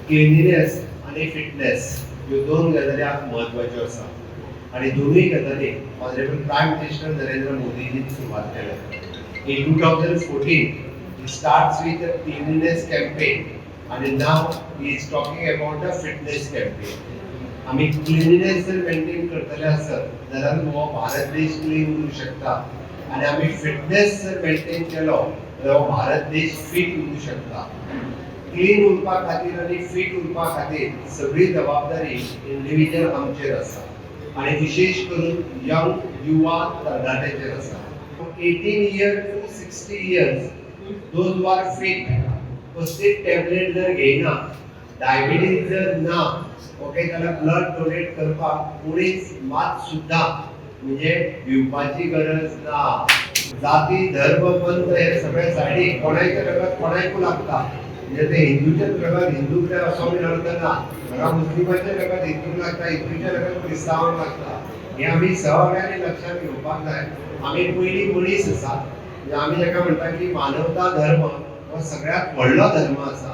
Cleanliness आनी fitness ह्यो दोन गजाली आज म्हत्वाच्यो आसा आनी दोनूय गजाली ऑनरेबल प्रायम मिनिस्टर नरेंद्र मोदीजीन सुरवात केल्या. In 2014 he starts with a cleanliness campaign and now he is talking about the fitness campaign. आमी क्लिनलीनेस जर मेंटेन करतले आसत जाल्यार हो भारत देश क्लीन उरूंक शकता आनी आमी फिटनेस जर मेंटेन केलो जाल्यार हो भारत देश फिट उरूंक शकता. क्लीन उरपा खातीर आनी फिट उरपा खातीर सगळी जबाबदारी इंडिविज्युअल आमचेर आसा आनी विशेश करून यंग युवा तरणाट्याचेर आसा. 18 year to 60 years, those who are fit, कसलीच टॅबलेट जर घेयना, डायबिटीज जर ना, ओके, जाल्यार ब्लड डोनेट करपाक कोणीच मात सुद्दां म्हणजे भिवपाची गरज ना. जाती, धर्म, पंथ हे सगळे सायडीक. कोणायच्या रगत कोणायकू लागता. म्हणजे ते हिंदूच्याच रगत हिंदूक असो बीन अर्थ ना. हांगा मुस्लिमाच्या रगत हिंदूक लागता, हिंदूच्या रगत क्रिस्तांवांक लागता. हे आमी सगळ्यांनी लक्षात घेवपाक जाय. आमी पयलीं मनीस आसा. म्हणजे आमी ताका म्हणटा की मानवता धर्म हो सगळ्यात व्हडलो धर्म आसा.